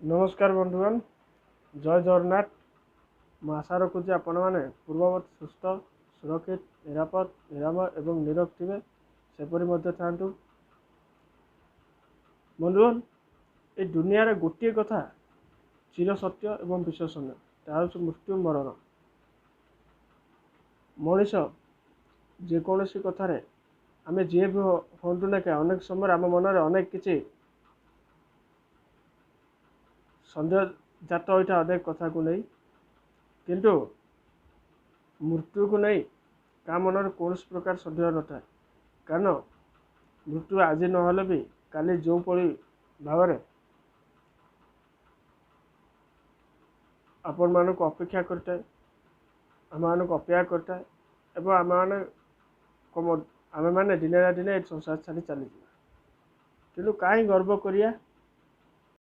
ନମସ୍କାର ବନ୍ଧୁଗଣ, ଜୟ ଜଗନ୍ନାଥ। ମୁଁ ଆଶା ରଖୁଛି ଆପଣମାନେ ପୂର୍ବବତ୍ ସୁସ୍ଥ, ସୁରକ୍ଷିତ, ନିରାପଦ, ନିରାମୟ ଏବଂ ନିରୋଗ ଥିବେ, ସେପରି ମଧ୍ୟ ଥାଆନ୍ତୁ। ବନ୍ଧୁଗଣ, ଏ ଦୁନିଆରେ ଗୋଟିଏ କଥା ଚିରସତ୍ୟ ଏବଂ ବିଶ୍ୱସନୀୟ, ତାହା ହେଉଛି ମୃତ୍ୟୁ ମରଣ। ମଣିଷ ଯେକୌଣସି କଥାରେ ଆମେ ଯିଏ ବି ହୁଅନ୍ତୁ ନା କାହିଁ, ଅନେକ ସମୟରେ ଆମ ମନରେ ଅନେକ କିଛି ସନ୍ଦେହ ଜାତ ହୋଇଥାଏ ଅନେକ କଥାକୁ ନେଇ, କିନ୍ତୁ ମୃତ୍ୟୁକୁ ନେଇ କାହା ମନରେ କୌଣସି ପ୍ରକାର ସନ୍ଦେହ ନଥାଏ। କାରଣ ମୃତ୍ୟୁ ଆଜି ନହେଲେ ବି କାଲି ଯେଉଁଭଳି ଭାବରେ ଆପଣମାନଙ୍କୁ ଅପେକ୍ଷା କରିଥାଏ, ଆମମାନଙ୍କୁ ଅପେକ୍ଷା କରିଥାଏ ଏବଂ ଆମେମାନେ ଆମେମାନେ ଦିନେ ନା ଦିନେ ଏ ସଂସାର ଛାଡ଼ି ଚାଲିଯିବା। କିନ୍ତୁ କାହିଁ ଗର୍ବ କରିବା?